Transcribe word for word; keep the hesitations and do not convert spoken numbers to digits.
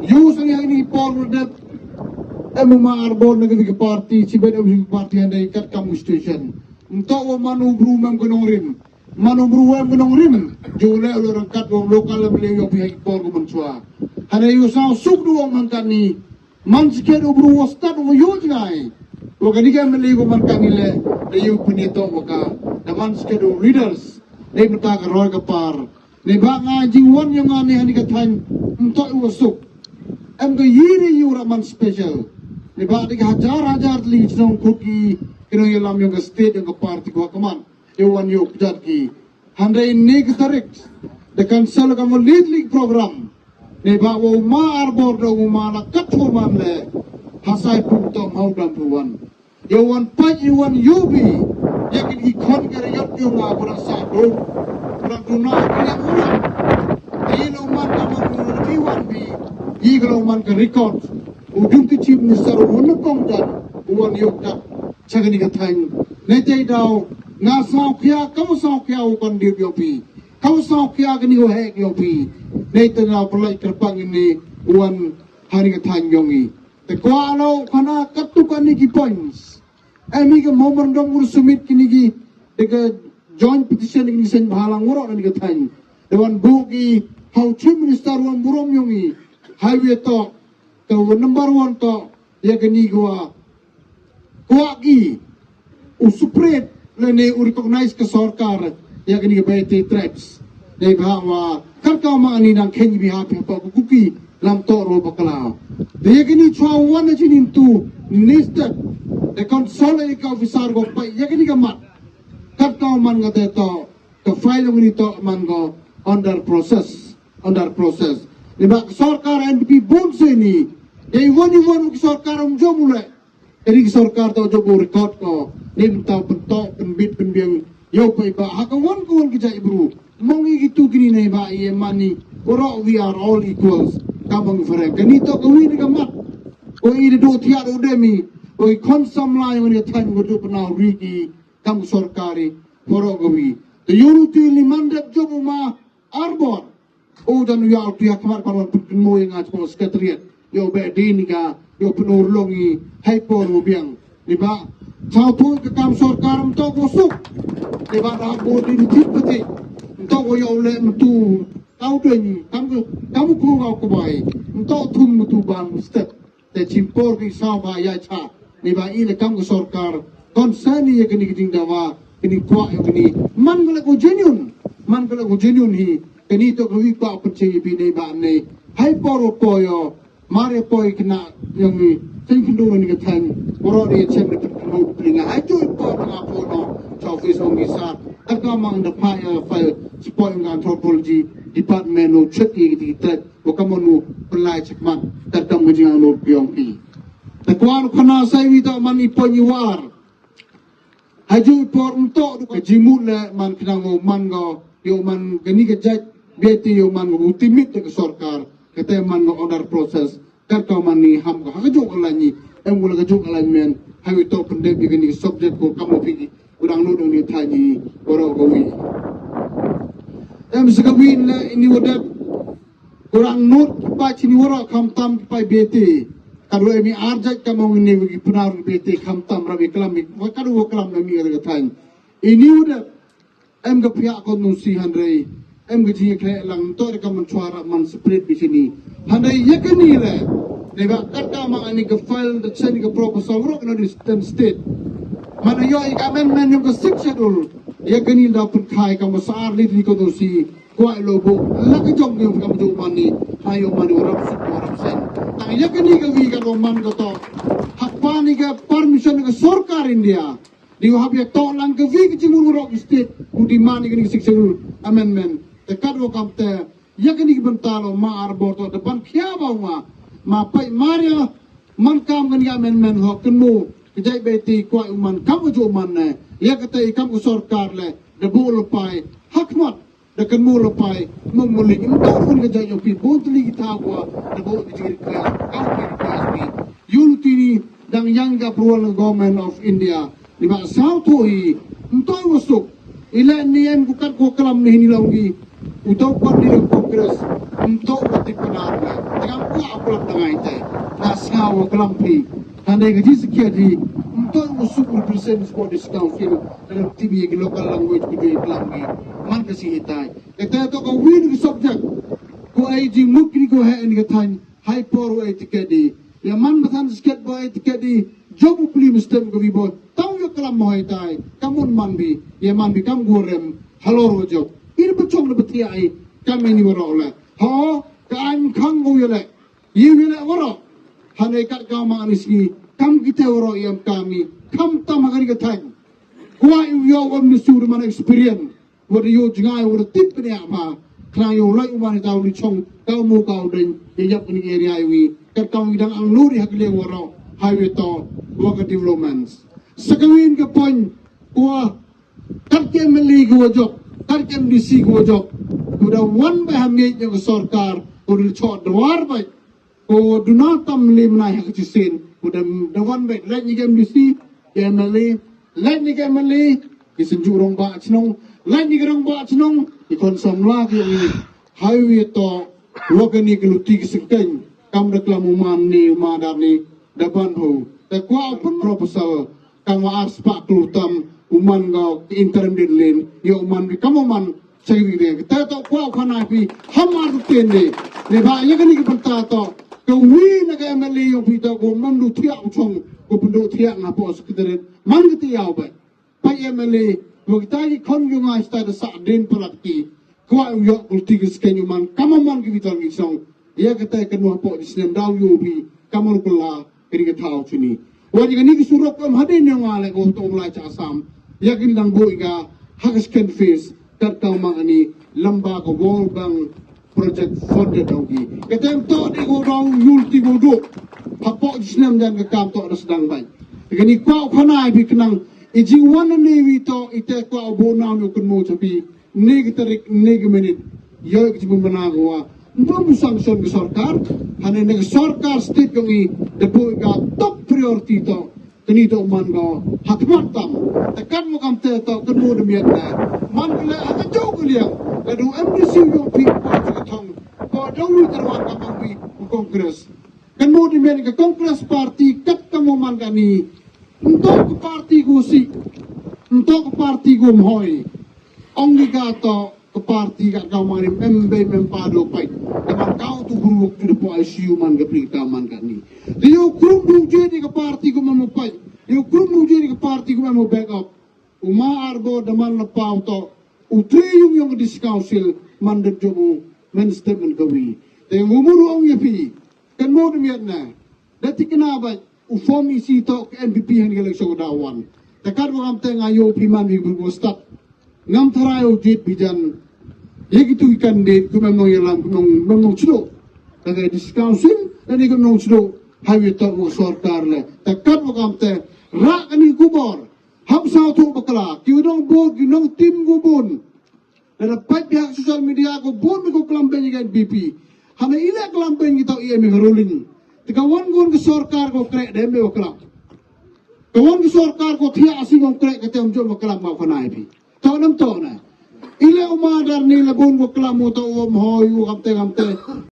Ïoh sa ïa ini por u dep. Em u ma Arbor na ka party, chi bet em ka party hynrei kat kam u station. Ntok wa man u bru mem ka nongrim. Man u bru mem ka nongrim. Ju le u rangkat wa local em le ïoh pi ha ki por ko man chwa. Hynrei ïoh sa suk du wa man kani. Man siket u bru wa stad wa ïoh jngai. Wa kani ka em le ko man kani le. Da ïoh pini to wa ka. Da man siket u leaders. Dei mata ka roi ka par. Ni ba nga jingwan ïa nga ni hani ka thaiñ, ntok u suk. Em ka yiri yu ra man special. Ni ba di ka hajar hajar li jong kut ki, kino ïa lam ïa ka state ïa ka party ko ka man. Ïa wan ïa ka jat ki. Hynrei ni ka tarik. Da cancel ka mo lead league program. Ni ba wa ma Arbor da wa ma la kat wa man le. Hasai pu to mau dam pu wan. Ïa wan pait ïa wan ïuh bi. Ïa kin ki khon ka riot ïa nga bra sa do. Bra duna ki ïa ura. Ïa lo man ka man ïa wan bi. Ïa ka lo man ka record. U jum ki chief minister u na kong dan. U wan ïa dak. Cha ka ni ka thaiñ. Ne te daw. Nga saw khia, ka saw khia u kan dir ïa pi. Ka saw khia ka ni u hek ïa pi. Ne te daw pelai kerpang ini. U wan hani ka thaiñ yong i. Te kwah lo khana katu kani ki points. Em hi ka memorandum ur submit kini ki de ka joint petition kini sen bhalang waro kani ka thaiñ. De wan bu ki hau chief minister wan burom yong i. Highway to ka number one to ya kani gwa kwah ki u separate lane u recognize ka sorkar ïa kani ka Meitei tribes. Dei ba wa kar ka ma ani nang khen bi ha phi pa ku kuki lam to ro bakla. Dei ïa kani chwa wan na chinin tu ni step de console ka officer go pa ïa kani ka mat. Kar ka man nga te to ka file ni to man go under process, under process. Ni ba sorkar N P P bun se ni dei woni won ki sorkar um jom ule. Ri sorkar to jobo record ko nim ta pyntok pynbit pynbiang yo pai ba ha ka wan ka wan ki jai bru mong i ki tu kini nei ba i mani oro we are all equals. Ka bang fere kani to ka wi ni ka mat ko i do tiar o demi ko i kon samla yo ni than ko do pnau ri ki kam sorkari oro ka wi. Te yo ru ti ni mandep jobo ma Arbor. O dan u ya u tu ya khmat pan wan pynmo ya nga chmo secretariat. Yo be din ka yo pynur long i hai por u biang. Ni ba chau tu ka kam sorkar mto ko suk. Ni ba da bo di di tip pati. Mto ko yo le mtu kau doi ni kam ko kam ko kau ko bai. Mto thum mtu bang step. Te chimpor ki saw ba ya cha ni ba i le kam ka sorkar. Kon sa ni ya kini ki jingdawa kini kwah ya kini man ka le ko genuine man ka le ko genuine hi kini to ka wi kwah pynche bi nei ba nei hai por po yo mare po i kena yang ni chen kindu ni ka thaiñ. Waro ni chen ni pyndu plinga hai tu po na po no cha office ong ni sa. Ka ka mang da pa ya file support nga anthropology department no check i ki tet. Wa ka mon u pynlai chakmat tat kam ka jingangnud biong pi. Te kwar u khana sai wi ta man i pon i war. Haju i por mto du ka jimut le man khnang u man go yo man kani ka jait beti yo man go timit te ka sorkar kate man go order process. Kat ka man ni ham ka ha ka juk ka lani em wala ka juk ka lani men ha wi to pendep i kani subject ko kam u pi. Udang nu dang ni thani oro ko wi. Em sika wi le ini wadap. Kurang nut ki pa chini wara kham tam ki pa bete. Kadwa emi arjat ka mong ni wi pnar bete kham tam rabi kalam mi wa kadwa kalam na mi ka thang. Ini udah em ka pia kon nung si hanrei em ka jing kre lang to ka man chwara man spirit bi chini. Hanrei ya kani le ne ba kat ka ma ani ka file da chani ka proposal wara ka na di state. Mana yo i ka amendment yung ka six schedule ya kani da pun kai ka masar li di ko si. Kwai lo bo la ka jong ngi ka mujung mani ha yo mani warap suk warap sen. Tang ya kani ka wi ka do man ka to. Hak pa ni ka permission ka sorkar India. Di hap ya to lang ka wi ka jimur warap state. Ku di mani kani ka six schedule amendment. Te kat wa kam te ya kani ka bentalo ma ar bor to depan kia ba wa ma pai maria man kam kani ka amendment ho kenu. Kejai beti kwai uman kam uju uman ne ya kata i kam ka sorkar le debu lepai hakmat. Da kan mu lepai mong muli im tau pun ka jai yopi bon tuli kita gua da bo di jiri klas kau pi klas pi yul tini dang yang ga approval government of India. Ni ba sau to hi mtoi wasuk ila ni em ku kat ko kalam ni hini laungi. Uto u candidate Congress, um toh u tip panar la. Te kam kwah u klam tang ai te. Nga sngew u klam phi. Hynrei ka jingshakri hi, um toh u suk represent sport discount fee. Te u tip ïa ki local language ki jingklam ki. Man ka sngi hitai. Kata toh ka win ki subject. Ko ai jingmut kini ko ha kani ka thaiñ. Hai por u ai tiket di. Ïa man ba than tiket ba ai tiket di. Jop u pli mustem ka bi bot. Tang ïa klam mo hitai. Kam mon man bi. Ïa man bi kam gurem. Halor u jop. Ir ba chong da ba thiah ai. Kam ini waroh le. Ho, ka ai mkhang ko ïa le. Ïa ïa le waroh. Hane kat ka ma ani sngi. Kam kita waroh ïa kam ni. Kam tam ha kani ka thaiñ. Kwah ïa u ïa u am ni sur man experience. Wat ïoh jngai wat tip kane ba khnang ïoh lait u man ïa u ni chong ka mu ka u deng ïa ïap kane area ïa wi. Kat kam wi dang ang nuri ha kane waroh highway to wa ka developments. Sa ka win ka point wa kat ka M L A ka wa jok, kat ka M D C ka wa jok. Ku da wan ba ha miej ïa ka sorkar ku da chot dwar ba Ko duna tam lim nai ha ka chisien. Ko da, da wan bad lait ni ka M D C, ka M L A, lait ni ka M L A, ki synjuk rangbah chnong, lait ni ka rangbah chnong, ki khon samla ki ong ni. Highway to, wa kani ka luti ki sengkeng, kam da klam u man ni, u man dar ni, da ban ho. Te kwah u pynproposal, kam wa ar spah klur tam, u man nga ki interim deadline, ïa u man bi kam u man, Sa ïa wi de, kata to kwah u khana phi, ham ar tu ten de. Ne ba ïa kani ki bynta to, ka wi na ka M L A ïong phi to, ko mem du thiah u chong, ko pyndu thiah nga po secretariat, man ka ti ïaw ba. Pa M L A, wa kita ki khon ïong ai sta da sa den palat ki, kwah u ïoh kulti ki sken ïong man, kama man ki vital ki song, ïa kata ka nua po di snem daw ïong phi, kama lu kula, kani ka thaw chuni. Wa ïa kani ki surok kam hadien ïong ai le ko to lai cha Assam, ïa kani dang boi ka, ha ka second phase, Kat ka ma ani lamba ka World Bank project funded ong ki. Ka tem to de ko dong yul ti ko do. Hapoh snem jan ka kam to da sedang bai. Kani kwah khana bi kenang i jingwan ne wi to i te kwah bo nam yo kun mo chapi. Ne ki tarik ne ki minit. Yo ki jibu mana ko wa. Nto mu sanction ki sorkar. Hane ne ki sorkar state ko i de bo ka top priority to. Kani to man ko ha khmat tam. Te kat mo kam te to kan mo de miet na. Man ko le ha ka jong ko liang. Ka du M D C yong pi ko ka thong. Ko dong wi ka wan ka mang wi ko Congress. Kan mo de miet ka Congress party kat ka mo man kani. Nto ko party ko si. Nto ko party ko mhoi. Ong ni ka to Ka parti ka ka mari mem bei mem pado pai. Ka man kau tu guru tu de po I C U man ka pri ka man ka ni. Dia krum bung je di ka parti ku mem pai. Dia krum bung je di ka parti ku mem back up. Uma arbo da man na pau to. U tri yung yung dis council man de jobu men statement ka wi. Te umur ong ya pi. Kan mo de miat na. Da tikna ba u form isi to ka N P P han ka election da wan. Takat wa kam te nga yo pi man wi bu start. Ngam tharai u jit bijan. Ye kitu ki candidate ku mem nong yalam ku nong mem nong chdo. Ka ga discount sim dan ni ku nong chdo. Hai wi to u sorkar le. Takat wa kam te ra ka ni ku bor. Ham sa tu bakla ki u nong bor ki nong tim ku bun. Lada pait biang social media ko bun mi ko klam ben ka N P P. Hana ila klam ben kita i em ka ruling. Tika wan gun ka sorkar ko krek dem be klam. Ka wan ka sorkar ko thia asi ko krek ka tem jom klam ma ko nai pi. To nam to na. Ila uma dar ni la bun ko klam mo to um hoi u kamte kamte.